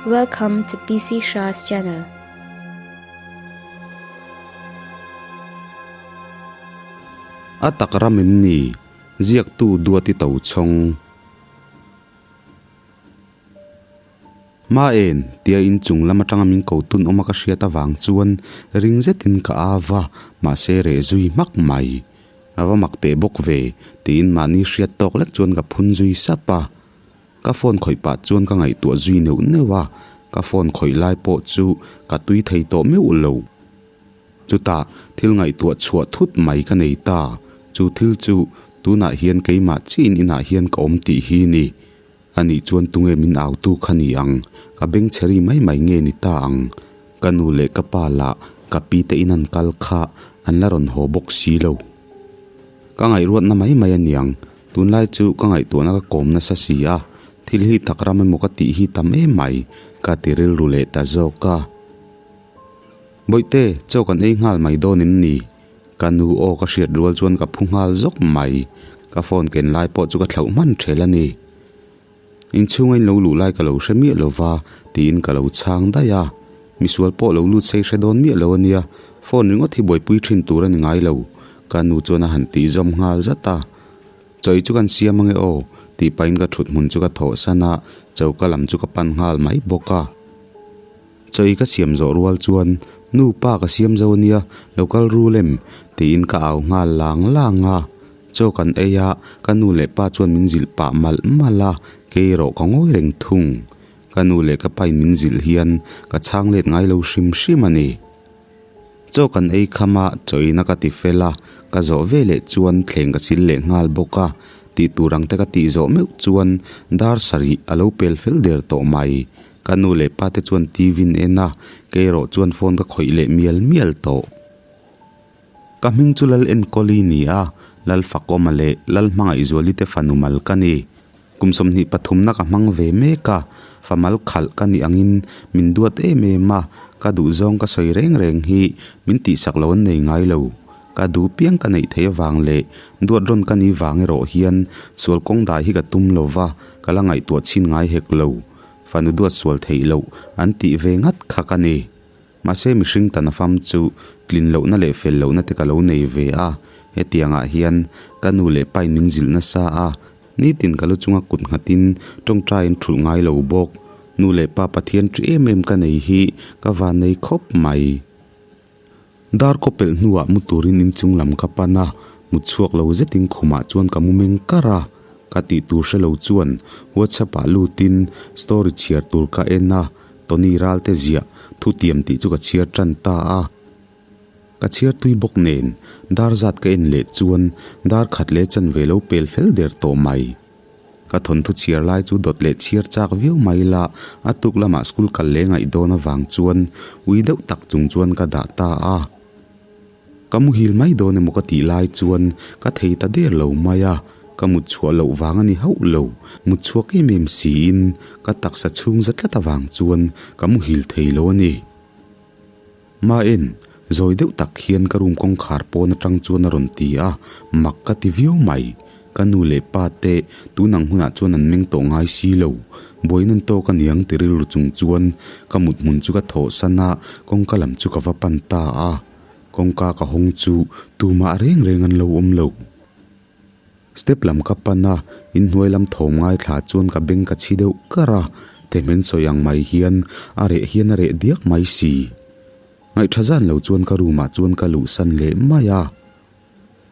Welcome to PC Shah's channel. A tak ram em ni? Ziaktu Duati Tochhawng. Hmaen, tia inchung lam atanga min ko tun awm a ka hriat avang chuan ring zetin ka au va, mahse reh zui hmak mai. A va mak teh bawk ve, tiin mahni hriat tawk lek chuan ka phun zui sap a. Ka phone khawih pah chuan ka ngaihtuah zui neuh neuh a, ka phone khawih lai pawh chu ka tui thei tawh meuh lo. Chutah thil ngaihtuah chhuah thut mai ka nei ta, chu thil chu tunah hian keimah chiin inah hian ka awm tih hi ni. Anih chuan tunge min autu kha ni ang, ka beng chhe ri mai mai nge ni ta ang. Ka nu leh ka pa lah ka pi te in an kal kha an la rawn haw bawk si lo. Ka ngaihruatna mai mai a niang, tunlai chu ka ngaihtuahna ka kawm nasa si a, thil hi tak ram emaw ka tih hi tam em mai, ka ti rilru leh ta zawk a. Bawihte, chaw kan ei nghal mai dawn em ni? Ka nu aw ka hriat rual chuan ka phu nghal zawk mai. Ka phone ken lai pawh chu ka thlauh hman ṭhel a ni. Inchhunga in lo luh lai ka lo hre miah lo va, tiin ka lo chhang daih a. Misual pawh lo lut sei hre dawn miah lo a nia, phone ringawt hi buaipui ṭhin tur a ni ngai lo, ka nu chuan a han tih zawm nghal zat a. Chaw ei chu kan siam ange aw, tih pahin ka ṭhut hmun chu ka thawhsan a, choka lam chu ka pan nghal mai bawk a. Chaw ei ka siam zawh rual chuan, Nu pa ka siam zo ania, lo kal rul em? tiin ka au nghal lang lang a. Chaw kan ei a, ka nu leh pa chuan min zilh pah malh malh a, kei erawh ka ngawi reng thung. Ka nu leh ka pain min zilh hian ka chhang let ngai lo hrim hrim a ni. Chaw kan ei kham a, chaw eina ka ti fel a, ka zawh ve leh chuan thleng ka sil leh nghal bawk a, tih tur ang te ka tih zawh meuh chuan dar sarih a lo pel fel der tawh mai. Ka nu leh pa te chuan TV an en a, kei erawh chuan phone ka khawih leh mial mial tawh. Ka hming chu Lal Enkawli ni a, Lal Fakawma leh Lal Hmangaihzuali te fanu mal ka ni. Kum 23 na ka hmang ve mek a, fa mal khalh ka nih angin min duat em em a, ka duhzawng ka sawi reng reng hi min tihsak lo an nei ngai lo. Ka duh piang ka neih theih avang leh duat rawn ka nih vang erawh hian sual kawng dai hi ka tum lo va, ka la ngaihtuah chhin ngai hek lo. Fanu duat sual theih loh an tih ve ngat kha ka ni. Mahse mihring tan a fam chu tlin lohna leh fel lohna te ka lo nei ve a, hetiangah hian ka nu leh pain min zilh nasa a, nitin ka lu chunga kut nghatin tawngtaiin thulh ngai lo bawk. Nu leh pa Pathian ṭi em em ka nei hi ka van nei khawp mai. Dar kaw pelh hnuah mu turin inchung lam ka pan a, mut chhuak lo zetin khumah chuan ka mu meng kar a. Ka tih tur hre lo chuan WhatsApp ah lutin story chhiar tur ka en a, Tony Ralte ziah thutiam tih chu ka chhiar tan ta a. Ka chhiar tui bawk nen dar zat ka en leh chuan dar khat leh chanve lo pel fel der tawh mai. Ka thawnthu chhiar lai chu dawt leh chhiar chak viau mai la, a tuk lamah school kal leh ngaih dawn avang chuan ui deuh tak chung chuan ka dah ta a. Ka muhil mai dawn emaw ka tih lai chuan ka thei ta der lo mai a, ka mut chhuah loh vang a ni hauh lo, mut chhuak em em siin ka taksa chhung za tlat avang chuan ka muhil thei lo a ni. Maen, zawi deuh tak hian ka room kawngkhar pawn atang chuan a rawn ti a, mak ka ti viau mai. Ka nu leh pa te tun ang hunah chuan an meng tawh ngai si lo. Buaina an tawk aniang ti rilru chung chuan ka mut hmun chu ka thawhsan a, kawngka lam chu ka va pan ta a. Kawngka ka hawng chu tumah reng reng an lo awm lo. Step lam ka pan a, inhnuai lam thawm ngaithla chuan ka beng ka chhi deuh kar a, Thehmen sawi ang mai hian a reh hian a reh diak mai si. Ngaihtha zan lo chuan ka room ah chuan ka luhsan leh mai a.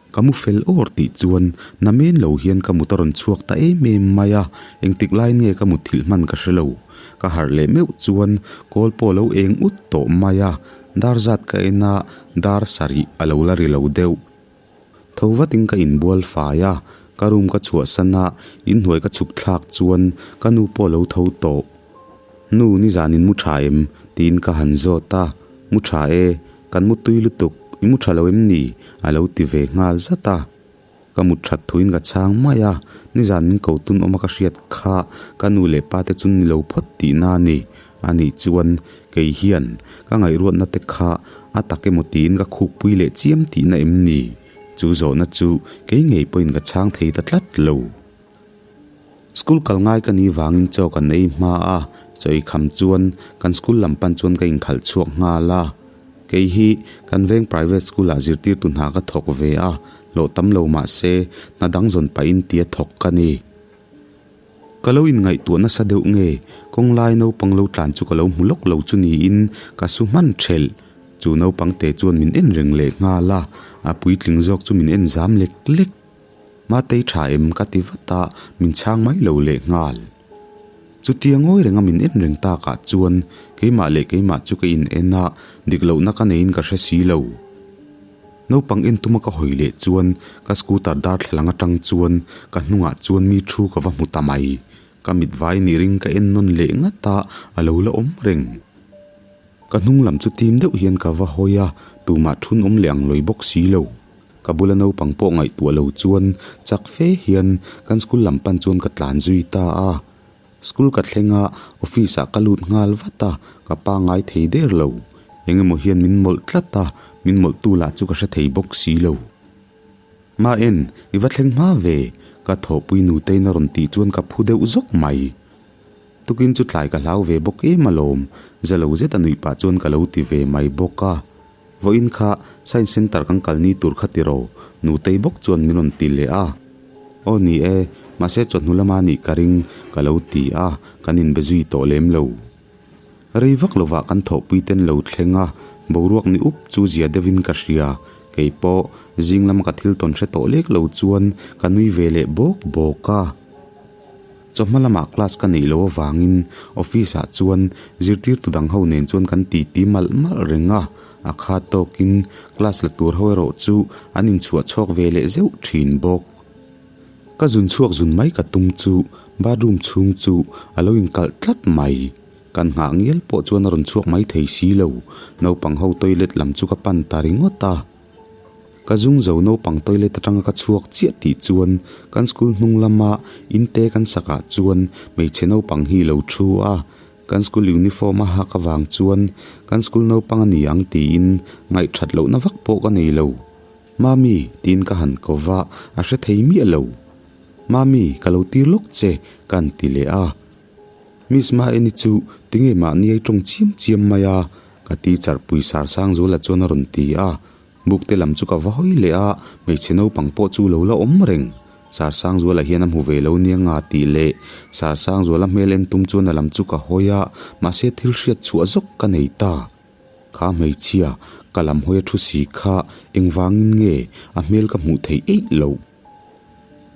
Ka mu fel awr tih chuan na men lo hian ka mut a rawn chhuak ta em em mai a, engtik lai nge ka mutthilh hman ka hre lo. Ka harh leh meuh chuan kawl pawh a lo eng ut tawh mai a, dar zat ka en a, dar sarih a lo la ri lo deuh. Tho vatin ka inbual fai a, ka room ka chhuahsan a, inhnuai ka chhuk thlak chuan ka nu pawh a lo tho tawh. Nu, nizan in mu tha em? tiin ka han zawt a, Mu tha e, kan mu tui lutuk, i mu tha lo em ni? a lo ti ve nghal zat a. Ka mut that thuin ka chhang mai a, nizan min ko tun awm a ka hriat kha ka nu leh pa te chu ni lo phawt tihna a ni. Anih chuan kei hian ka ngaihruatna te kha a tak emaw tiin ka khukpui leh chiam tihna em ni? Chu zawhna chu kei ngei pawhin ka chhang thei ta tlat lo. School kal ngai ka nih vangin chaw kan ei hma a, Chaw ei kham chuan kan school lam pan chuan ka inkhalh chhuak nghal a. Kei hi kan veng private school ah zirtirtu hna ka thawk ve a, hlawh tam lo mah se hna dang zawn pahin tia thawk ka ni. Ka lo inngaihtuah nasa deuh nge, kawng lai naupang lo tlan chu ka lo hmu lawk lo chu niin ka su hman thelh. Chu naupang te chuan min en reng leh nghal a, a puitling zawk chu min en zam lek lek. Matei tha em ka ti vat a, min chhang mai lo leh nghal. Chutia ngawi renga min en reng takah chuan keimah leh keimah chu ka in en a, dik lohna ka neiin ka hre si lo. Naupang en tuma ka hawi leh chuan ka scooter darthlalang atang chuan ka hnungah chuan mi thu ka va hmu ta mai. Ka mit vai ni ring ka en nawn leh ngat a, a lo la awm reng. Ka hnung lam chu tim deuh hian ka va hawi a, tumah thun awm leh ang lawi bawk si lo. Ka bula naupang pawh ngaihtuah lo chuan chak fe hian kan school lam pan chuan ka tlan zui ta a. School ka thleng a, office ah ka lut nghal vat a, ka pangngai thei der lo. Eng emaw hian min mawlh tlat a, min mawlhtu lah chu ka hre thei bawk si lo. Ma en, i va thleng hma ve, ka thawhpui nutei na rawn tih chuan ka phu deuh zawk mai. Tukin chu tlai ka hlau ve bawk em alawm, za lo zet a nuih pah chuan ka lo ti ve mai bawk a. Vawiin kha Science Centre kan kal ni tur kha tiraw? Nutei bawk chuan min rawn ti leh a. Aw ni e, mahse chawhnu lama nih ka ring ka lo ti a, kan inbe zui tawh lem lo. Rei vak lovah kan thawhpui ten lo thleng a, boruak ni up chu zia deuhin ka hria. Kei pawh zing lama ka thil tawn hre tawh lek lo chuan ka nui ve leh bawk bawk a. Chawhma lamah class ka neih loh avangin office ah chuan zirtirtu dang ho nen chuan kan titi malh malh reng a, a khat tawkin class la tur ho erawh chu an inchhuah chhawk ve leh zeuh thin bawk. Ka zun chhuak zun mai ka tum chu bathroom chhung chu a lo inkalh tlat mai. Kan nghah ngial pawh chuan a rawn chhuak mai thei si lo, naupang ho toilet lam chu ka pan ta ringawt a. Ka zung zo naupang toilet atanga ka chhuak chiah tih chuan kan school hnung lama in te kan sakah chuan hmeichhe naupang hi lo thu a, kan school uniform a hak avang chuan kan school naupang a ni ang tiin ngaihthat lohna vak pawh ka nei lo. Mami tiin ka han ko va, a hre thei miah lo. Mami ka lo tir lawk che ka han ti leh a. Miss Maeni chu tinge mahni ai tawng chiam chiam mai a? Ka teacher pui sar sang Zuala chuan a rawn ti a. Book te lam chu ka va hawi leh a, hmeichhe naupang pawh chu lo la awm reng. Sar sang Zuala hian a hmu ve lo nia nga tih leh sar sang Zuala hmel en tum chuan a lam chu ka hawi a, mahse thil hriat chhuah zawk ka nei ta. Kha hmeichhia, ka lam hawi a thu si kha engvangin nge a hmel ka hmuh theih eih loh?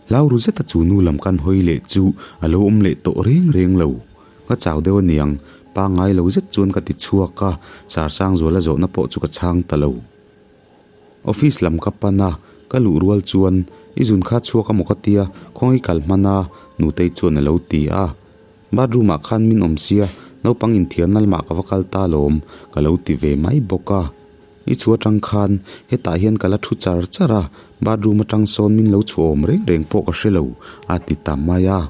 Hlau ru zeta chu nu lam kan hawi leh chu a lo awm leh tawh reng reng lo. Ka chau deuh aniang, pangngai lo zet chuan ka ti chhuak a, Sarsangzuala zawhna pawh chu ka chhang ta lo. Office lam ka pan a, ka luh rual chuan i zun kha chhuak a maw ka tia, khawngaih i kal hman a, Nutei chuan a lo ti a. Bathroom ah khan min awm sia, naupang inthiarna lamah ka va kal ta alawm, ka lo ti ve mai bawk a. I chhu atang khan hetah hian ka la thu char char a, bathroom atang sawn min lo chhu awm reng reng pawh ka hre lo, a ti ta mai a.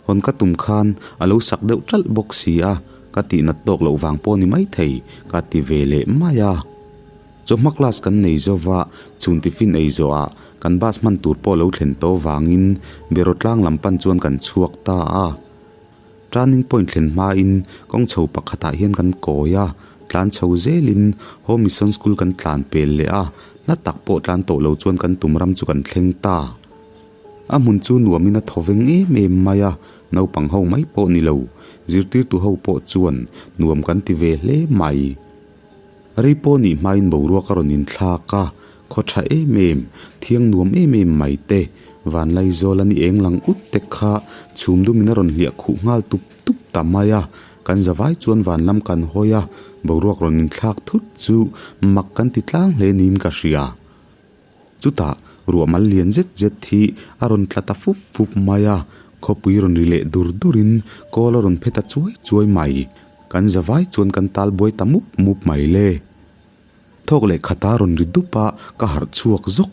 Hawn ka tum khan a lo sak deuh ṭalh bawk si a, ka tih nat tawk loh vang pawh ni maithei, ka ti ve leh mai a. Chawhma class kan nei zo va, chhun tiffin ei zawhah kan bus hman tur pawh lo thlen tawh vangin Beraw tlang lam pan chuan kan chhuak ta a. Turning point thlen hmain kawng chho pakhatah hian kan kawi a, tlan chho zelin Home Mission School kan tlan pel leh a, hla tak pawh tlan tawh lo chuan kan tum ram chu kan thleng ta. A hmun chu nuamin a thaw veng em em mai a, naupang ho mai pawh ni lo, zirtirtu ho pawh chuan nuam kan ti ve hle mai. Rei pawh nih hmain boruak a rawn inthlak a, khaw tha em em, thiang nuam em em mai te, Vanlaizawl a ni eng lang ut te kha chhum dumin a rawn hliah khuh nghal tup tup ta mai a, kan zavai chuan van lam kan hawi a, boruak rawn inthlak thut chu mak kan ti tlang hle niin ka hria. Chutah ruah mal lian zet zet hi a rawn tla ta fup fup mai a, khawpui rawn ri leh dur durin kawl a rawn phe ta chuai chuai mai. Kan zavai chuan kan tal buai ta mup mup mai le. Thawk leh khata rawn ri dup a, ka harh chhuak zawk.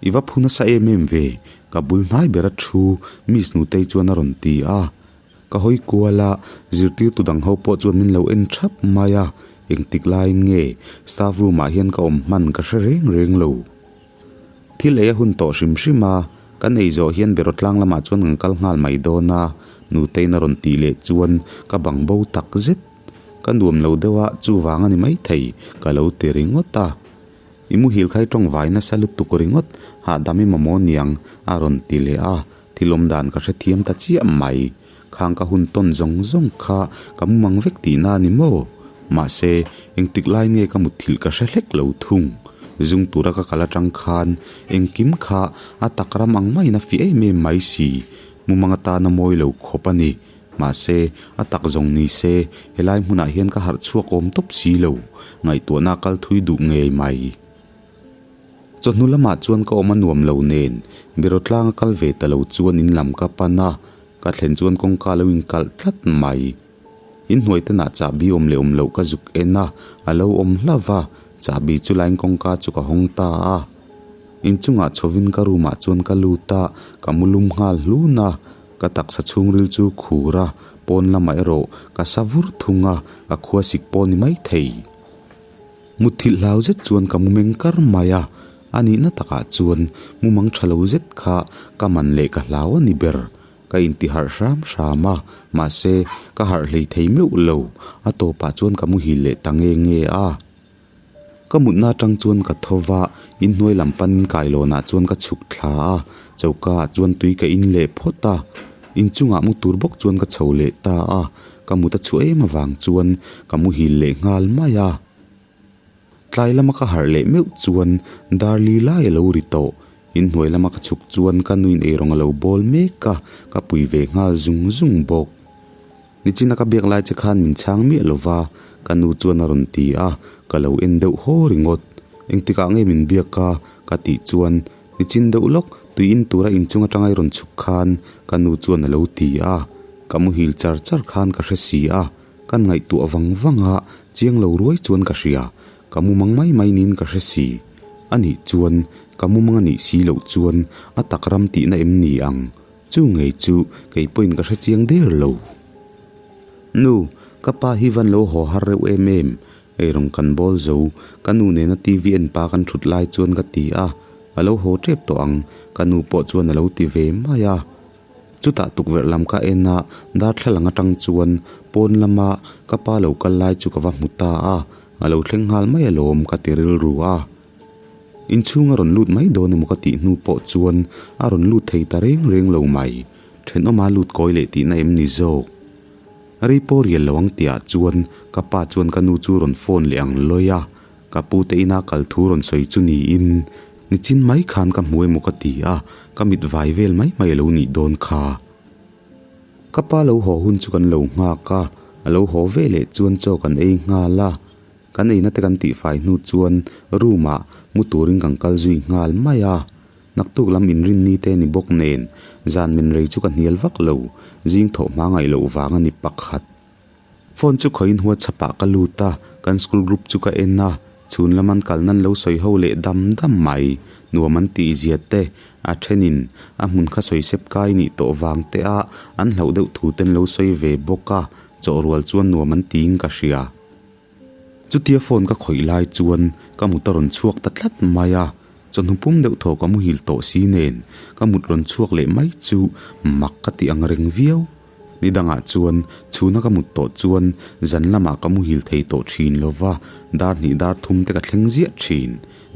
I va phu nasa em em ve, ka bul hnai bera thu Miss Nutei chuan a rawn ti a. Ka hawi kual a, zirtirtu dang ho pawh chuan min lo en thap mai a, engtik laiin nge staff room ah hian ka awm hman ka hre reng reng lo. Thil ei a hun tawh hrim hrim a, kan ei zawh hian beraw tlang lamah chuan kan kal nghal mai dawn a, Nutei'n a rawn tih leh chuan ka bang bo tak zet. Ka nuam lo deuh a, chuvang a ni maithei, ka lo ti ringawt a. I muhil kha i tawng vai nasa lutuk ringawt, hahdam i mamawh niang, a rawn ti leh a. Thil awm dan ka hrethiam ta chiah mai. Khang ka hun tawn zawng zawng kha ka mumang vek tihna a ni maw? Mahse, engtik lai nge ka mutthilh ka hre hlek lo thung. Zung tura ka kal atang khan engkim kha a tak ram ang maiin a fiah em em mai si. Mumang atana mawi lo khawp a ni. Mahse, a tak zawng ni se, helai hmunah hian ka harh chhuak awm tawp si lo. Ngaihtuahna kal thui duh ngei mai. Chawhnu lamah chuan ka awm a nuam lo nen, biro tlanga kal ve ta lo chuan in lam ka pan a, ka thlen chuan kawngka lo inkalh tlat mai. Inhnuai tenah chahbi awm leh awm loh ka zuk en a, a lo awm hlauh va, chahbi chu lain kawngka chu ka hawng ta a. Inchungah chhovin ka room ah chuan ka lut a, ka mu lum nghal hlun a, ka taksa chhungril chu khur a, pawn lamah erawh ka sa vur thung a, ka khua sik pawh ni maithei. Mutthilh hlau zet chuan ka mu meng kar mai a, a nihna takah chuan mumang tha lo zet kha ka man leh ka hlau a ni ber. Ka inti harh hram hram a, mahse ka harh hlei thei meuh lo, a tawpah chuan ka muhil leh ta nge nge a. Ka mutna atang chuan ka tho va, inhnuai lam panin kailawnah chuan ka chhuk thla a, choka ah chuan tui ka in leh phawt a, inchungah mu tur bawk chuan ka chho leh ta a. Ka mut a chhuah em avang chuan ka muhil leh nghal mai a. Tlai lama ka harh leh meuh chuan dar li lai a lo ri tawh. Inhnuai lama ka chhuk chuan ka nuin eirawng a lo bawl mek a, ka pui ve nghal zung zung bawk. Nichina ka biak lai che khan min chhang miah lo va, ka nu chuan a rawn ti a, ka lo en deuh haw ringawt. Engtikah nge min biak a? ka tih chuan Nichin deuh lawk, tui in tura inchung atanga i rawn chhuk khan ka nu chuan a lo ti a, ka muhil char char khan ka hre si a, kan ngaihtuah vang vang a, chiang lo ruai chuan ka hria, ka mumang mai mai niin ka hre si. A nih chuan, ka mumang a nih si loh chuan a tak ram tihna em ni ang? Chu ngei chu kei pawhin ka hre chiang der lo. Nu, ka pa hi van lo haw har reuh em em, Eirawng kan bawl zo, ka nu nena TV en pa kan thut lai chuan ka ti a, a lo haw tep tawh ang, ka nu pawh chuan a lo ti ve mai a. Chutah tukverh lam ka en a, darthlalang atang chuan pawn lama ka pa lo kal lai chu ka va hmu ta a, a lo thleng nghal mai alawm ka ti rilru a. Inchhung a rawn lut mai dawn emaw ka tih hnu pawh chuan a rawn lut thei ta reng reng lo mai, thenawma lut kawi leh tihna em ni zawk? Rei pawh rial lo ang tihah chuan ka pa chuan ka nu chu rawn phone leh ang lawi a, ka pu te ina kal thu rawn sawi chu niin nichin mai khan ka hmu emaw ka ti a, ka mit vai vel mai mai a lo nih dawn kha. Ka pa lo haw hun chu kan lo nghak a, a lo haw ve leh chuan chaw kan ei nghal a, kan eina te kan tihfai hnu chuan room ah mu turin kan kal zui nghal mai a. Naktuk lam inrin ni te ni bawk nen, zan min rei chu ka hnial vak lo, zing thawh hma ngaih loh vang a ni pakhat. Phone chu khawiin WhatsApp ah ka lut a, kan school group chu ka en a, chhun lam an kal nan lo sawi ho leh dam dam mai, nuam an tih zia te, a thenin a hmun kha sawi sep kai nih tawh vang te a an hlauh deuh thu ten lo sawi ve bawk a, chawh rual chuan nuam an tiin ka hria. Chutia phone ka khawih lai chuan ka mut a rawn chhuak ta tlat mai a, chawhnu pum deuh thaw ka muhil tawh si nen ka mut rawn chhuak leh mai chu mak ka ti ang reng viau. Ni dangah chuan chhuna ka mut tawh chuan zan lamah ka muhil thei tawh thin lo va, dar hnih dar thum te ka thleng ziah thin.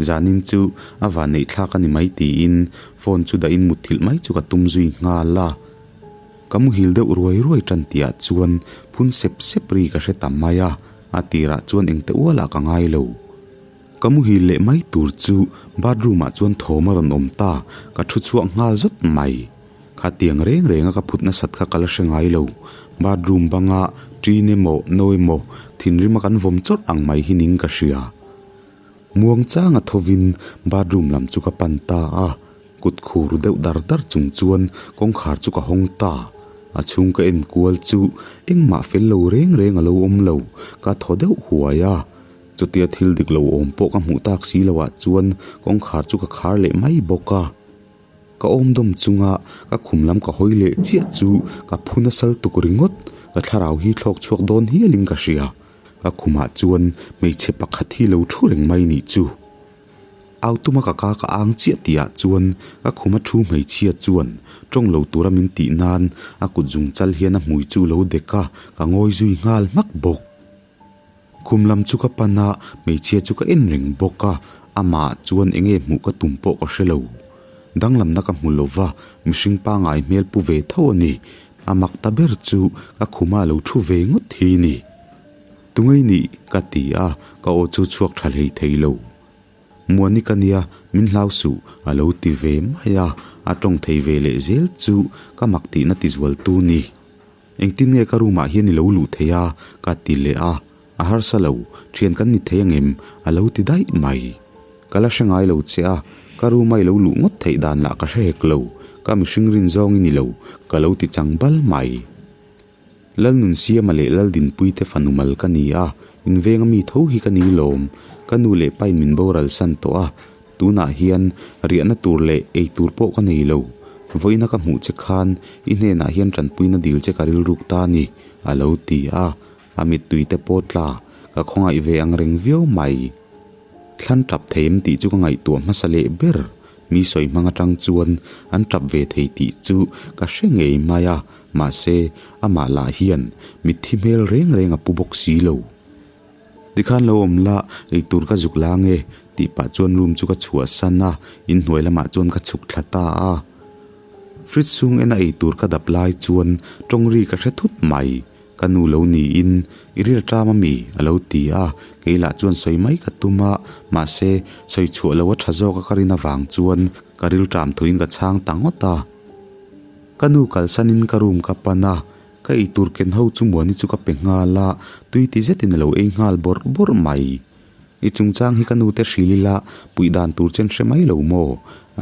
Zanin chu a vanneih thlak a ni mai tiin phone chu dahin mutthilh mai chu ka tum zui nghal a. Ka muhil deuh ruai ruai tan tihah chuan phun sep sep ri ka hre ta mai a, a tirah chuan engte ualah ka ngai lo. Ka muhil leh mai tur chu bathroom ah chuan thawm a rawn awm ta, ka thu chhuak nghal zawt mai. Khatiang reng renga ka phut nasat kha ka la hre ngai lo. Bathroom banga ṭin emaw no emaw thinrima kan vawm chawrh ang mai hi ning ka hria. Muang changa thovin bathroom lam chu ka pan ta a. Kut khur deuh dar dar chung chuan kawngkhar chu ka hawng ta. A chhung ka en kual chu engmah fel lo reng reng a lo awm lo, ka thaw deuh huai a. Chutia thil dik lo awm pawh ka hmuh tak si loh ah chuan kawngkhar chu ka khar leh mai bawk a. Ka awm dawm chunga ka khum lam ka hawi leh chiah chu ka phu nasal tuk ringawt, ka thlarau hi thlawk chhuak dawn hialin ka hria. Ka khumah chuan hmeichhe pakhat hi lo thu reng mai nih chu. Au tuma ka ka ka ang chiah tihah chuan ka khuma thu hmeichhia chuan tawng lo tura min tih nan a kut zung chal hian a hmui chu lo dek a, ka ngawi zui nghal hmak bawk. Khum lam chu ka pan a, hmeichhia chu ka en reng bawk a, amah chuan enge hmuh ka tum pawh ka hre lo. Danglamna ka hmu lova, mihring pangai hmel pu ve tho a ni. A mak ta ber chu ka khuma lo thu ve ngawt hi ni. Tungei nih? ka ti a, ka aw chu chhuak tha hlei thei lo. Muani ka nia, min hlau suh, a lo ti ve mai a, a tawng thei ve leh zel chu ka mak tihna ti zual tu ni. Engtin nge ka room ah hian i lo luh thei a? ka ti leh a, a harsa lo, thian kan ni thei angem? a lo ti daih mai. Ka la hre ngai lo che a, ka room a i lo luh ngawt theih dan lah ka hre hek lo, ka mihring rin zawng i ni lo, ka lo ti chang bal mai. Lalnunsiama leh Laldinpuite fanu mal ka ni a, invenga mi tho hi ka ni lawm. Ka nu leh pain min boral san tawh a, tunah hian riahna tur leh ei tur pawh ka nei lo. Vawiina ka hmuh che khan i hnenah hian tanpuina dil che ka rilruk ta a ni, a lo ti a, a mittui te pawh tla ka khawngaih ve ang reng viau mai. Thlan tap thei em tih chu ka ngaihtuah hmasa leh ber. Mi sawi hmang atang chuan an tap ve thei tih chu ka hre ngei mai a, mahse amah lah hian mitthi hmel reng reng a pu bawk si lo. Tikhan lo awm la, eitur ka zuk la nge tih pah chuan room chu ka chhuahsan a, inhnuai lamah chuan ka chhuk thla ta a. Fridge chhung ena eitur ka dap lai chuan tawngri ka hre thut mai. Ka nu lo niin i ril ṭam a mi? a lo ti a, kei lah chuan sawi mai ka tum a, mahse, sawi chhuah lo a ṭha zawk a ka rin avang chuan ka ril ṭam thuin ka chhang ta ngawt a. Ka nu kalsanin ka room ka pan a, ka eitur ken ho chu Muani chu ka pe nghal a, tui ti zetin a lo ei nghal bawrh bawrh mai. I chungchang hi ka nute hril ila puih dan tur chen hre mai lo maw?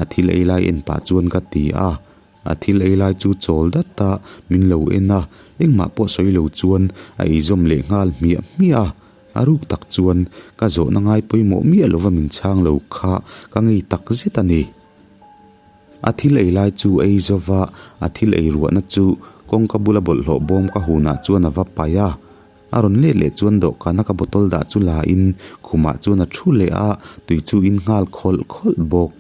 A thil ei lai en pah chuan ka ti a. A thil ei lai chu chawl dat a, min lo en a, engmah pawh sawi lo chuan a eizawm leh nghal hmiah hmiah a. A ruk tak chuan ka zawhna ngai pawimawh miah lova min chhang lo kha ka ngei tak zet a ni. A thil ei lai chu ei zova, a thil ei ruahna chu kawngka bula bawlhhlawh bawm ka hunah chuan a va paih a. A rawn let leh chuan dawhkana ka bottle dah chu la in khumah chuan a thu leh a, tui chu in nghal khawlh khawlh bawk.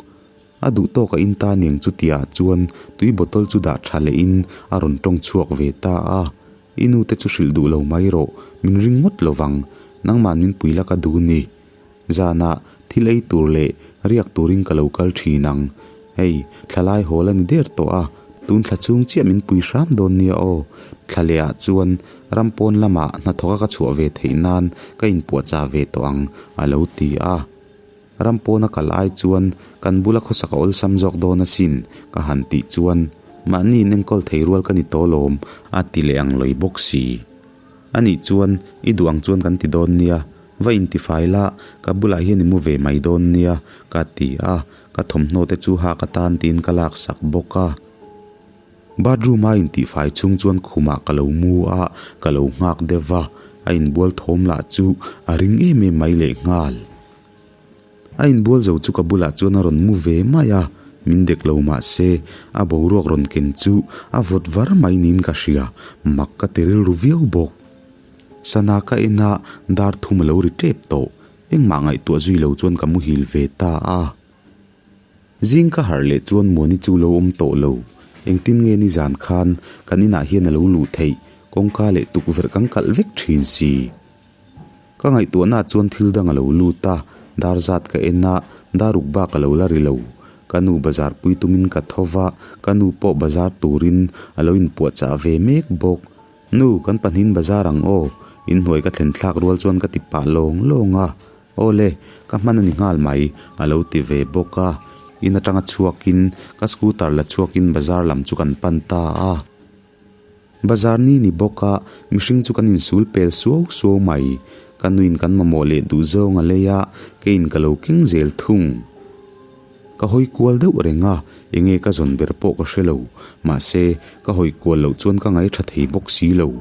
A duh tawk a in ta niang chu tihah chuan tui bottle chu dah tha leh in a rawn tawng chhuak ve ta a, I nu te chu hrilh duh lo mai rawh, min ring ngawt lo vang, nangmah min pui la ka duh ni. Zanah thil ei tur leh riak turin ka lo kal thin ang. Hei, thlalai hawl a ni der tawh a, tun thla chhung chiah min pui hram dawn nia aw. Thla leh ah chuan ram pawn lamah hnathawk a ka chhuah ve theih nan ka inpuahchah ve tawh ang, a lo ti a. Ram pawna kal ai chuan kan bula khawsak a awlsam zawk dawn asin, ka han tih chuan mahni in enkawl thei rual ka ni tawh lawm, a ti leh ang lawih bawk si. Anih chuan i duh ang chuan kan ti dawn nia, va intifai la, ka bulah hian i mu ve mai dawn nia, ka ti a, ka thawmhnaw te chu hak atan tiin ka laksak bawk a. Bathroom a intihfai chhung chuan khumah ka lo mu a, ka lo nghak deuh va, a inbual thawm lah chu a ring em em mai lehnghal. A inbual zo chu ka bulah chuan a rawn mu ve mai a, min dek lo mah se a boruak rawn ken chu a vawt var mai niin ka hria, mak ka ti rilru viau bawk. Sana ka en a, dar thum a lo ri tep tawh, engmah ngaihtuah zui lo chuan ka muhil ve ta a. Zing ka harh leh chuan Muani chu lo awm tawh lo. Engtin nge nizan khan kan inah hian a lo luh theih, kawngka leh tukverh kan kalh vek thin si. Ka ngaihtuahna chuan thil dang a lo lut a, dar zat ka en a, dar ruk bak a lo la ri lo. Ka nu bazar pui tumin ka tho va, ka nu pawh bazar turin a lo inpuahchah ve mek bawk. Nu, kan pahnihin bazar ang aw, inhnuai ka thlen thlak rual chuan ka ti pah lawng lawng a. Aw le, ka hman a ni nghal mai, a lo ti ve bawk a. In atanga chhuakin ka scooter la chhuakin bazar lam chu kan pan ta a. Bazar ni ni bawk a, mihring chu kan insul pel suau suau mai. Ka nuin kan mamawh leh duh zawng a lei a, keiin ka lo keng zel thung. Ka hawi kual deuh reng a, enge ka zawn ber pawh ka hre lo. Mahse, ka hawi kual loh chuan ka ngaihṭha thei bawk si lo.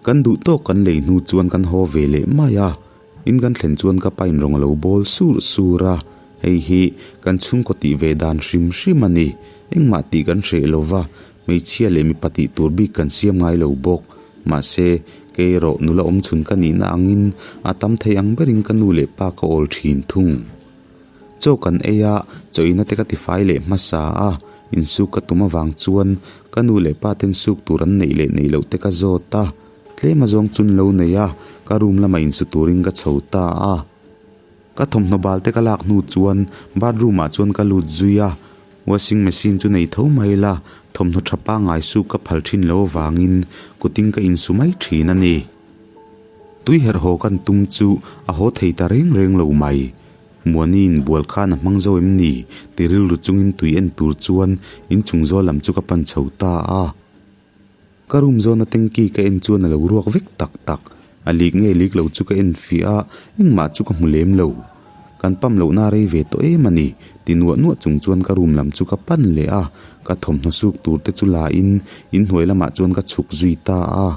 Kan duh tawk kan lei hnu chuan kan haw ve leh mai a, In kan thlen chuan ka pain rawng a lo bawl sur sur a, hei hi kan chhungkaw tih ve dan hrim hrim a ni. Engmah tih kan hreh lo va, hmeichhia leh mipa tih tur bik kan siam ngai lo bawk. Mahse, kei erawh nula awmchhun ka nihna angin a tam thei ang berin ka nu leh pa ka awl thin thung. Chaw kan ei a, chaw ina te ka tifai leh hmasa a, insuk ka tum avang chuan ka nu leh pa ten suk tur an neih leh neih loh te ka zawt a, tlem azawng chun lo nei a, ka room lamah insu turin ka chho ta a. Ka thawmhnaw bal te ka lak hnu chuan bathroom ah chuan ka lut zui a, washing machine chu nei tho mai la, thawmhnaw tha pangngai suk ka phal thin lo avangin kutin ka insu mai thin a ni. Tui herh haw kan tum chu a haw thei ta reng reng lo mai. Muaniin bual khan a hmang zo em ni? ti rilru chungin tui en tur chuan inchung zawl lam chu ka pan chho ta a. Ka room zawna tanky ka en chuan a lo ruak vek tak tak. A lik nge lik lo chu ka en fiah a, engmah chu ka hmu lem lo. Kan pump lohna a rei ve tawh em a ni, ti nuah nuah chung chuan ka room lam chu ka pan leh a, ka thawmhnaw suk tur te chu la in inhnuai lamah chuan ka chhuk zui ta a.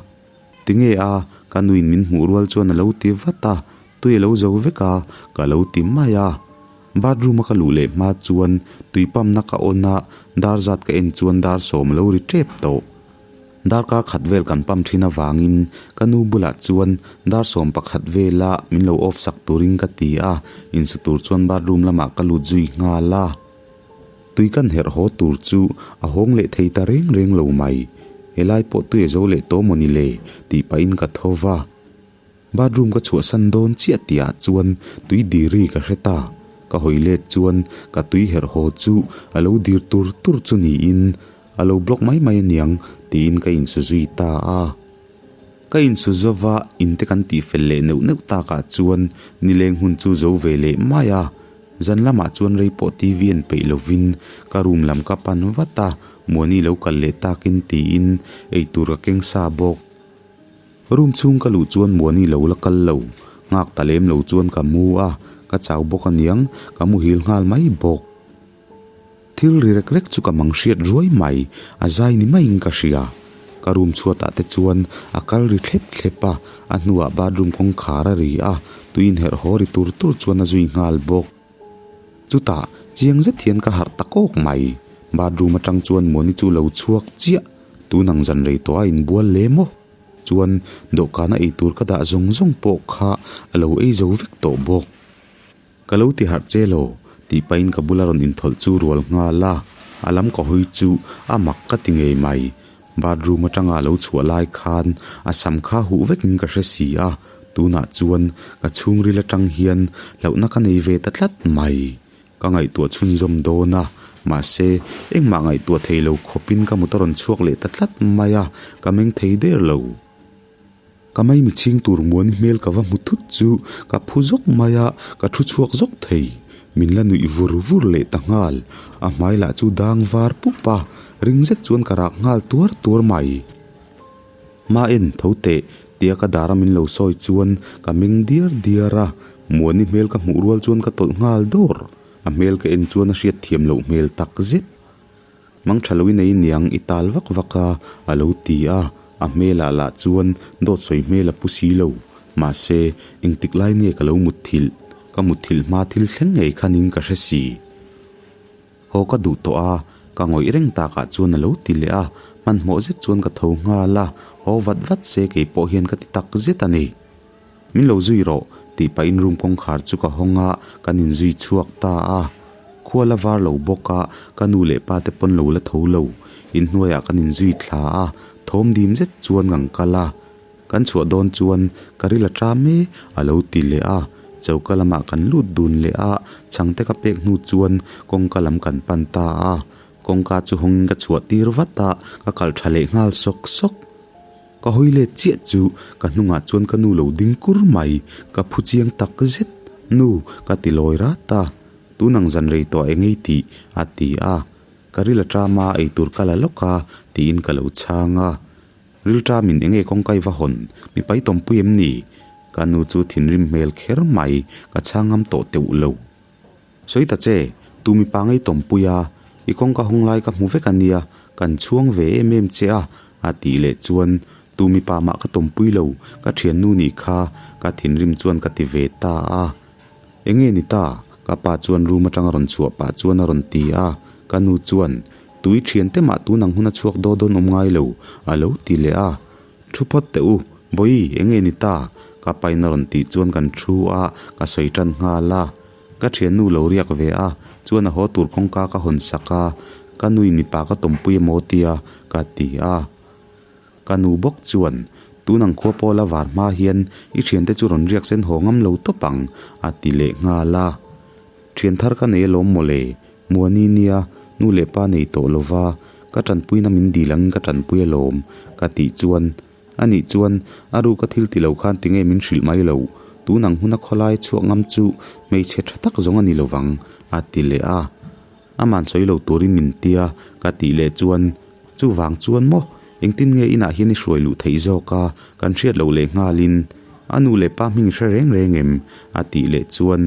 Tinge a, ka nuin min hmuh rual chuan a lo ti vat a, tui a lo zo vek a, ka lo ti mai a. Bathroom a ka luh leh hma chuan tui pump na ka on a, dar zat ka en chuan dar sawm a lo ri tep tawh. Darkar khat vel kan pump thin avangin ka nu bulah chuan dar 11 vela min lo off sak turin ka ti a, insu tur chuan bathroom lamah ka lut zui nghal a. Tui kan herh haw tur chu a hawng leh thei ta reng reng lo mai. Helai pawh tui a zo leh tawh maw ni le tih pahin ka tho va. Bathroom ka chhuahsan dawn chiah tihah chuan tui dir ri ka hre ta. Ka hawi let chuan ka tui herh haw chu a lo dir tur tur chu niin a lo block mai mai aniang tiin ka insu zui ta a. Ka insu zova in te kan tihfel leh neuh neuh takah chuan nileng hun chu zo ve leh mai a. Zan lamah chuan rei pawh TV en peih lovin ka room lam ka pan vat a, Muani lo kal leh takin tiin eitur ka keng sa bawk. Room chhung ka luh chuan Muani lo la kal lo, nghak ta lem lo chuan ka mu a, ka chau bawk aniang, ka muhil nghal mai bawk. Thil ri rek rek chu ka mang hriat ruai mai, a zai ni maiin ka hria. Ka room chhuatah te chuan a kal ri thlep thlep a, a hnuah bathroom kawngkhar a ri a, tui inherh haw ri tur tur chuan a zui nghal bawk. Chutah chiang zet hian ka harh ta kawk mai. Bathroom atang chuan Muani chu lo chhuak chiah, tun ang zan rei tawh a inbual le maw? Chuan dawhkana eitur ka dah zawng zawng pawh kha a lo ei zo vek tawh bawk. Ka lo ti harh che lo, tih pahin ka bula rawn inthawlh chu rual nghal a, a lam ka hawi chu a mak ka ti ngei mai. Bathroom atanga a lo chhuah lai khan a sam kha huh vekin ka hre si a, tunah chuan ka chhungril atang hian hlauhna ka nei ve ta tlat mai. Ka ngaihtuah chhunzawm dawn a, mahse engmah ngaihtuah thei lo khawpin ka mut a rawn chhuak leh ta tlat mai a, ka meng thei der lo. Ka maimi chhing tur muan hmel ka va hmu thut chu ka phu zawk mai a, ka thu chhuak zawk thei. Min la nuih vur vur leh ta nghal. A hmai lah chu dang var pup a, ring zet chuan ka rak nghal tuar tuar mai. Ma en tho teh, tia ka dar a min lo sawi chuan ka meng diar diar a, Muani hmel ka hmuh rual chuan ka tawlh nghal dawr. A hmel ka en chuan a hriat thiam loh hmel tak zet. Mang tha loin ei niang i tal vak vak a, a lo ti a. A hmelah lah chuan dawt sawi hmel a pu si lo. Mahse, engtik lai nge ka lo mutthilh? Ka mutthilh hma thil thleng ngei khanin ka hre si. Haw ka duh tawh a, ka ngawih reng takah chuan a lo ti leh a. Hmanhmawh zet chuan ka tho nghal a, haw vat vat se kei pawh hian ka ti tak zet a ni. Min lo zui rawh, tih pahin room kawngkhar chu ka hawng a, kan inzui chhuak ta a. Khua la var lo bawk a, ka nu leh pa te pawn lo la tho lo. Inhnuaiah kan inzui thla a, thawm dim zet chuan kan kal a. Kan chhuah dawn chuan ka ril a ṭam e, a lo ti leh a. Choka lamah kan lut dun leh a, chhangte ka pek hnu chuan kawngka lam kan pan ta a. Kawngka chu hawngin ka chhuah tir vat a, ka kal ṭha leh nghal sawk sawk. Ka hawi let chiah chu ka hnungah chuan ka nu lo ding kur mai, ka phu chiang tak zet. Nu, ka ti lawi rat a, tunang zan rei tawh eng ei tih? a ti a. Ka ril a ṭam a, eitur ka la lawk a, tiin ka lo chhang a. Ril ṭamin eng nge kawngka i va hawn? Mi pai tawmpui em ni? Ka nu chu thinrim hmel kher mai, ka chhang ngam tawh teuh lo. Sawi ta che, tu mipa ngei tawmpui a, i kawngka hawng lai ka hmu vek a nia, kan chhuang ve em em che a, a tih leh chuan tu mipa mah ka tawmpui lo, ka thiannu nih kha, ka thinrim chuan ka ti ve ta a. Enge ni ta? Ka pa chuan room atanga rawn chhuah pah chuan a rawn ti a, ka nu chuan, Tui thiante mah tun ang hun a chhuak daw dawn awm ngai lo, a lo ti leh a. Thu phawt teh u, Bawi, enge ni ta? Ka pain a rawn tih chuan kan thu a, ka sawi tan nghal a. Ka thiannu lo riak ve a, chuan a haw tur kawngka ka hawn sak a, ka nuin mipa ka tawmpui emaw tia ka ti a. Ka nu bawk chuan, Tun ang khua pawh la var hma hian i thiante chu rawn riak sen haw ngam lo tawp ang, a ti leh nghal a. Thian thar ka nei alawm mawle, Muani nia, nu leh pa nei tawh lova, ka tanpuina min dil angin ka tanpui alawm, ka tih chuan, Anih chuan, a ruka thil ti lo khan tinge min hrilh mai lo, tun ang huna khawlai chhuak ngam chu hmeichhe tha tak zawng a ni lovang, a ti leh a. Aman sawi lo turin min tia ka tih leh chuan, Chuvang chuan maw, engtin nge inah hian i hruai luh theih zawk a, kan hriat loh leh nghalin a nu leh pa hming i hre reng reng em? a tih leh chuan,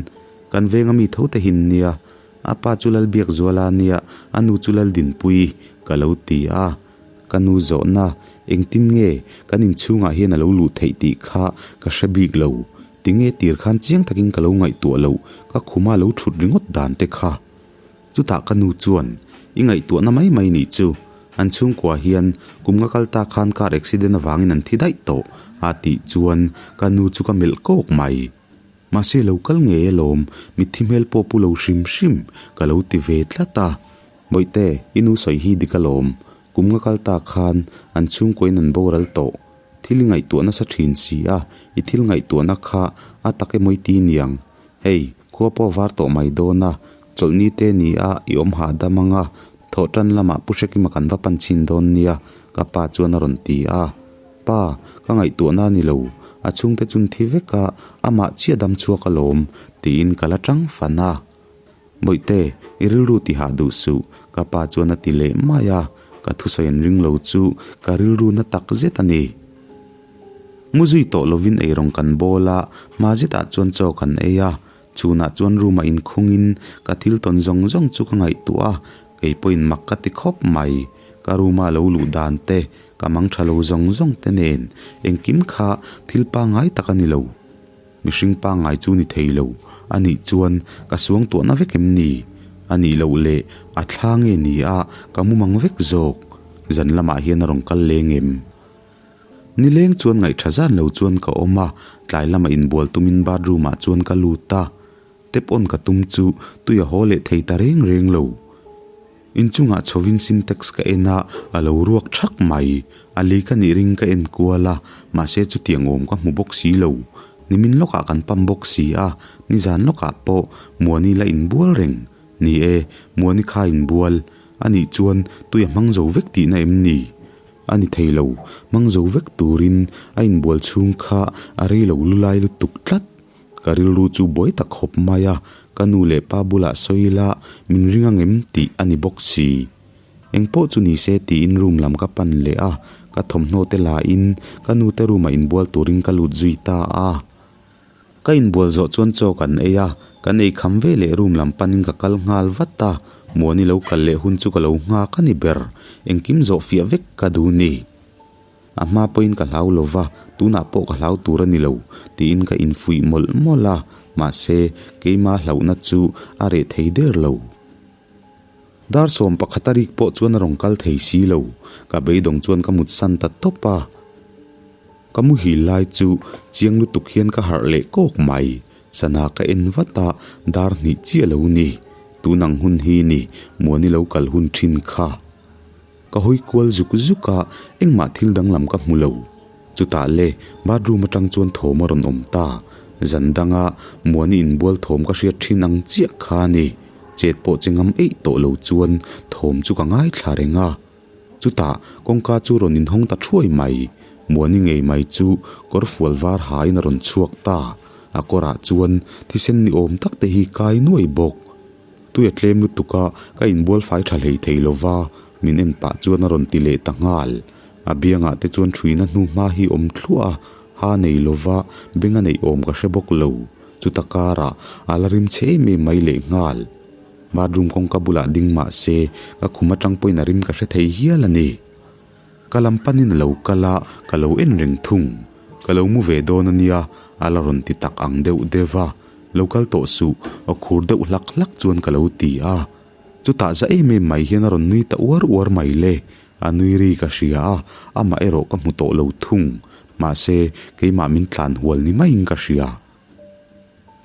Kan venga mi tho te hin nia, a pa chu Lalbiakzuala nia, a nu chu Laldinpui, ka lo ti a. Ka nu zawhna, engtin nge kan inchhungah hian a lo luh theih tih kha ka hre bik lo. Tinge tir khan chiang takin ka lo ngaihtuah loh, ka khuma lo thut ringawt dan te kha. Chutah ka nu chuan, I ngaihtuahna mai mai nih chu, an chhungkua hian kum nga kal ta khan car accident avangin an thi daih tawh, a tih chuan ka nu chu ka melh kawk mai. Mahse lo kal ngei alawm, mitthi hmel pawh pu lo hrim hrim, ka lo ti ve tlat a. Bawihte, i nu sawi hi dik alawm, kum nga kal ta khan an chhungkuain an boral tawh. Thil i ngaihtuah nasa thin si a, i thil ngaihtuahna kha a tak emaw i ti niang. Hei, khua pawh var tawh mai dawn a, chawlhni te ni a i awm hahdam ang a, thawh tan lamah Pu Hrekima kan va pan chhin dawn nia, ka pa chuan a rawn ti a. Pa, ka ngaihtuahna a ni lo, a chhungte chun thi vek a, amah chiah dam chhuak alawm, tiin ka la tang fan a. Bawihte, i rilru ti hah duh suh, ka pa chuan a ti leh mai a, ka thusawi an ring lo chu ka rilru na tak zet a ni. Mu zui tawh lovin eirawng kan bawl a, hma zetah chuan chaw kan ei a, chhunah chuan room-ah inkhungin ka thil tawn zawng zawng chu ka ngaihtuah a, kei pawhin mak ka ti khawp mai. Ka room-a lo luh dan te, ka mang tha lo zawng zawng te nen engkim kha thil pangngai tak a ni lo. Mihring pangngai chu ni thei lo a nih chuan ka suangtuahna vek em ni? A nih loh leh a thla nge ni a ka mumang vek zawk? Zan lamah hian a rawn kal leng em? Nileng chuan ngaihtha zan lo chuan ka awm a, tlai lama inbual tumin bathroom ah chuan ka lut a, tap on ka tum chu tui a haw leh thei ta reng reng lo. Inchungah chhovin Sintex ka en a, a lo ruak thak mai. A lei ka nih ring ka en kual a, mahse chutiang awm ka hmu bawk si lo. Nimin lawkah kan pam bawk si a, nizan lawkah pawh Muani la inbual reng. Ni e, Muani kha inbual. A nih chuan tui a hmang zo vek tihna em ni? A ni thei lo, hmang zo vek turin a inbual chhung kha a rei lo lulai lutuk tlat. Ka rilru chu buai ta khawp mai a, ka nu leh pa bulah sawi ila min ring ang em tih a ni bawk si. Engpawh chu ni se tiin room lam ka pan leh a, ka thawmhnaw te la in ka nu te room ah inbual turin ka lut zui ta a. Ka inbual zawh chuan chaw kan ei a, kan ei kham ve leh room lam panin ka kal nghal vat a, Muani lo kal leh hun chu ka lo nghak a ni ber, engkim zawh fiah vek ka duh ni. A hma pawhin ka hlau lo va, tunah pawh ka hlau tur a ni lo, tiin ka infuih mawlh mawlh a, mahse, keima hlauhna chu a reh thei der lo. Dar 11 a rik pawh chuan a rawn kal thei si lo, ka beidawng chuan ka mutsan ta tawp a. Ka muhil lai chu chiang lutuk hian ka harh leh kawk mai, sana ka en vat a, dar hnih chiah lo ni, tun ang hun hi ni, Muani lo kal hun thin kha. Ka hawi kual zuk zuk a, engmah thil danglam ka hmu lo. Chutah le, bathroom atang chuan thawm a rawn awm ta. Zan danga Muani inbual thawm ka hriat thin ang chiah kha a ni. Chet pawh che ngam eih tawh lo chuan thawm chu ka ngaithla reng a. Chutah kawngka chu rawn inhawng ta thuai mai. Muani ngei mai chu kawr fual var hain a rawn chhuak ta. A kawrah chuan thisen ni awm tak te hi kai nuai bawk. Tui a tlem lutuk a, ka inbual fai tha hlei thei lo va, min en pah chuan a rawn ti leh ta nghal. A biangah te chuan thuina hnu hma hi awm thluah a, ha nei lo va, beng a neih awm ka hre bawk lo. Chuta karah a la rim chhe em em mai leh nghal. Bathroom kawngka bulah ding mah se, ka khum atang pawhin a rim ka hre thei hial a ni. Ka lam panin a lo kal a, ka lo en reng thung. Ka lo mu ve dawn a nia, a la rawn ti tak ang deuh deuh a. Lo kal tawh suh, aw khur deuh hlak hlak chuan ka lo ti a. Chutah za em em mai hian a rawn nui ta uar uar mai le. A nui ri ka hria a, amah erawh ka hmu tawh lo thung. Mahse, keimah min tlan hual ni maiin ka hria.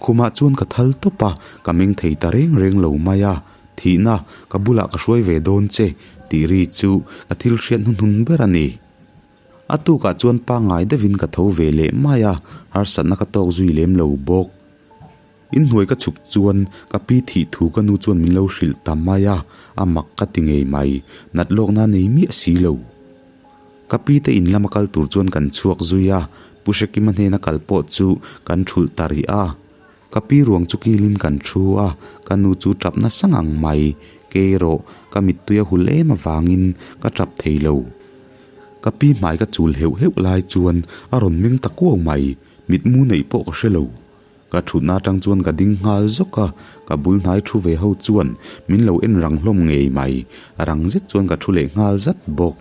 Khumah chuan ka thal tawp a, ka meng thei ta reng reng lo mai a. Thihna, ka bulah ka hruai ve dawn che, tih ri chu ka thil hriat hnuhnun ber a ni. A tukah chuan pangngai deuhin ka tho ve leh mai a, harsatna ka tawk zui lem lo bawk. Inhnuai ka chhuk chuan ka pi thih thu ka nu chuan min lo hrilh ta mai a, a mak ka ti ngei mai, nat lawkna nei miah si lo. Ka pi te in lama kal tur chuan kan chhuak zui a, Pu Hrekima hnena kal pawh chu kan thulh ta rih a. Ka pi ruang chu kilin kan thu a, ka nu chu tap nasa ngang mai, kei erawh ka mittui a hul em avangin ka tap thei lo. Ka pi hmai ka chul heuh heuh lai chuan a rawn meng ta kuau mai, mitmu neih pawh ka hre lo. Ka thutna atang chuan ka ding nghal zawk a, ka bul hnai thu ve ho chuan min lo en rang hlawm ngei mai. A rang zet chuan ka thu leh nghal zat bawk.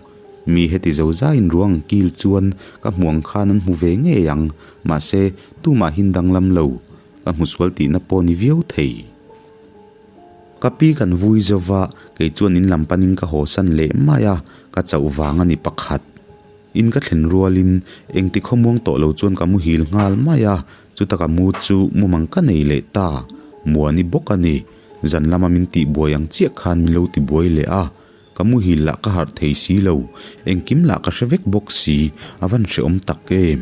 Mi heti zo zaiin ruang kil chuan ka hmuh ang khan an hmu ve ngei ang, mahse tumah hin danglam lo. Ka hmu sual tihna pawh ni viau thei. Ka pi kan vui zo va, kei chuan in lam panin ka haw san leh mai a, ka chauh vang a ni pakhat. In ka thlen rualin engti khawmuang tawh lo chuan ka muhil nghal mai a, chuta ka mu chu mumang ka nei leh ta. Muani bawk a ni. Zan lama min tihbuai ang chiah khan min lo tibuai leh a, ka muhil lah ka harh thei si lo, engkim lah ka hre vek bawk si, a van hrehawm tak em.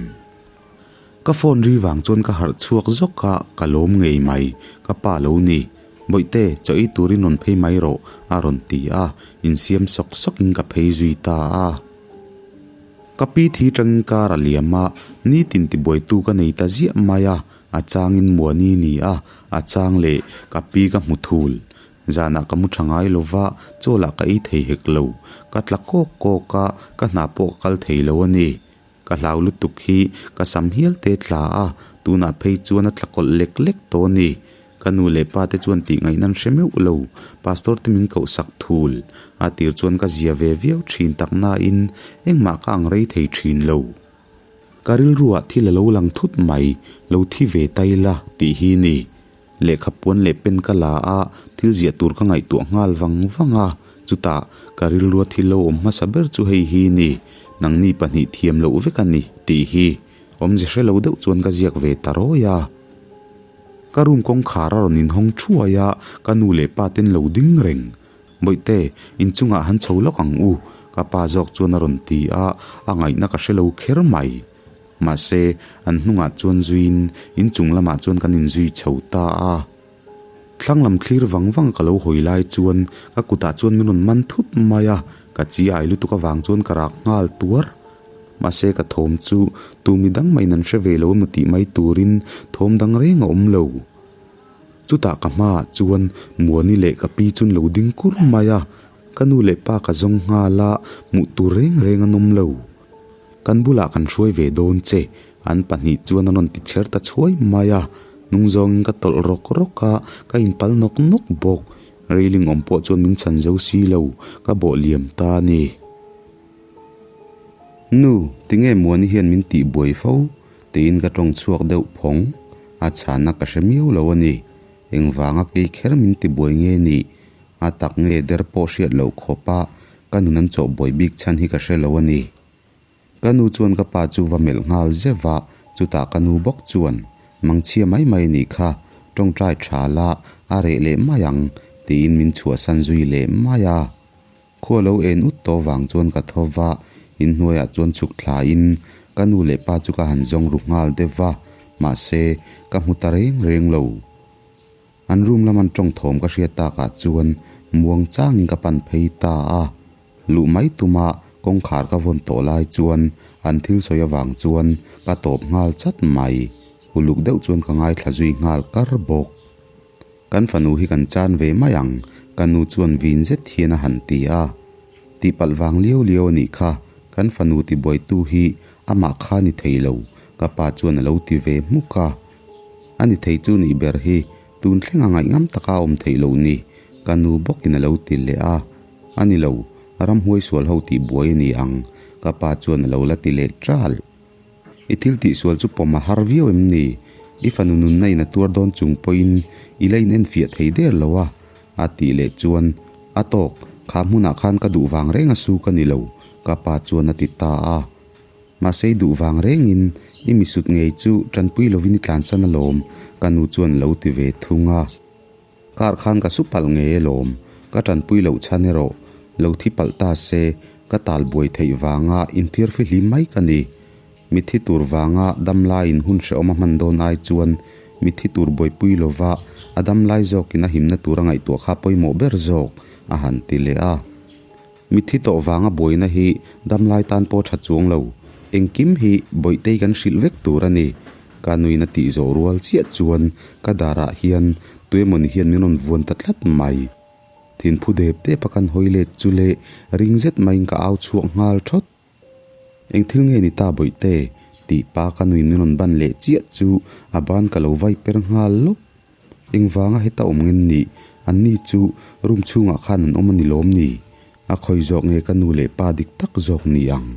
Ka phone ri vang chuan ka harh chhuak zawk a, ka lawm ngei mai, ka pa lo ni. Bawihte, chaw ei turin rawn phei mai rawh, a rawn ti a, insiam sawk sawkin ka phei zui ta a. Ka pi thi tangin kar a liam a, nitin tibuaitu ka nei ta ziah mai a, a changin Muani ni a, a chang leh ka pi ka hmu thul. Zanah ka mu tha ngai lo va, chaw lah ka ei thei hek lo. Ka tla kawk kawk a, ka hna pawh ka kal thei lo a ni. Ka hlau lutuk hi ka sam hial te tla a, tunah phei chuan a tla kawlh lek lek tawh a ni. Ka nu leh pa te chuan tih ngaihna an hre meuh lo, Pastor te min koh sak thul. A tir chuan ka zia ve viau thin tak nain engmah ka ang rei thei thin lo. Ka rilruah thil a lo lang thut mai, lo thi ve ta ila tih hi ni. Lehkha puan leh pen ka la a, thil ziah tur ka ngaihtuah nghal vang vang a, chutah ka rilrua thil lo awm hmasa ber chu hei hi ni, nangni pahnih thiam loh vek a ni tih hi awmze hre lo deuh chuan ka ziak ve ta rawi a. Ka room kawngkhar a rawn inhawng thuai a, ka nu leh pa ten lo ding reng. Bawihte, inchungah han chho lawk ang u, ka pa zawk chuan a rawn ti a, a ngaihna ka hre lo kher mai. Mahse, an hnungah chuan zuiin inchung lamah chuan kan inzui chho ta a. Thlang lam thlir vang vang ka lo hawi lai chuan ka kutah chuan min rawn man thut mai a, ka chi ai lutuk avang chuan ka rak nghal tuar. Mahse ka thawm chu tu mi dang maiin an hre ve lo emaw tih mai turin thawm dang reng a awm lo. Chutah ka hmaah chuan Muani leh ka pi chu an lo ding kur mai a, ka nu leh pa ka zawng nghal a, hmuh tur reng reng an awm lo. Kan bulah kan hruai ve dawn che, an pahnih chuan an rawn ti chher ta chhuai mai a, hnung zawngin ka tawlh rawk rawk a, ka inpal nawk nawk bawk. Railing awm pawh chuan min chhan zo si lo, ka bawh liam ta a ni. Nu, tinge Muani hian min tih buai fo? tiin ka tawng chhuak deuh phawng. A chhanna ka hre miau lo a ni. Engvanga kei kher min ti buai nge nih? A tak nge der pawh hriat loh khawpa ka nun an chawh buai bik chhan hi ka hre lo a ni. Ka nu chuan ka pa chu va melh nghal zeuh a, chutah ka nu bawk chuan, Mangchhia mai mai nih kha, tawngtai tha la, a reh leh mai ang, tiin min chhuahsan zui leh mai a. Khua lo en ut tawh vang chuan ka tho va, inhnuaiah chuan chhuk thlain ka nu leh pa chu ka han zawng ru nghal deuh va, mahse, ka hmu ta reng reng lo. An room lam an tawng thawm ka hriat takah chuan muang changin ka pan phei ta a, luh mai tuma kawngkhar ka vawn tawh lai chuan an thil sawi avang chuan ka tawp nghal chat mai. Uluk deuh chuan ka ngaithla zui nghal kar bawk. Kan fanu hi kan chan ve mai ang, ka nu chuan vin zet hian a han ti a. Tihpalh vang liau liau a nih kha, kan fanu tibuaitu hi amah kha ni thei lo, ka pa chuan a lo ti ve hmuk a. A ni thei chu nih ber hi tun thlenga ngaihngam taka a awm theih loh ni, ka nu bawkin a lo ti leh a. A ni lo, ramhuai sual ho tihbuai a ni ang, ka pa chuan a lo la ti leh ṭal. I thil tihsual chu pawm a har viau em ni? I fanu nunna in a tuar dawn chung pawhin i la inenfiah thei der lo a, a tih leh chuan, A tawk, kha hmunah khan ka duh vang reng a su ka ni lo, ka pa chuan a ti ta a. Mahse i duh vang rengin i misut ngei chu tanpui lovin i tlansan alawm, ka nu chuan lo ti ve thung a. Kar khan ka su palh ngei alawm, ka tanpui loh chhan erawh lo thi palh ta se ka tal buai theih vanga inthiar fihlim mai ka ni. Mitthi tur vanga damlaiin hun hrehawm a hman dawn ai chuan mitthi tur buaipui lova a damlai zawkin a himna tur a ngaihtuah kha pawimawh ber zawk a han ti leh a. Mitthi tawh vanga buaina hi damlai tan pawh tha chuang lo, engkim hi Bawihtei kan hrilh vek tur a ni. Ka nuin a tih zawh rual chiah chuan ka darah hian tuemawni hian min rawn vuan ta tlat mai. Thinphu dep dep a kan hawi let chu le ring zet maiin ka au chhuak nghal thawt. Eng thil nge ni ta Bawihte? tih pa ka nuin min rawn ban leh chiah chu a ban ka lo vai per nghal lawp. Engvanga heta awm ngen nih? Anni chu room chhungah khan an awm a ni lawm ni? A khawi zawk nge ka nu leh pa dik tak zawk ni ang?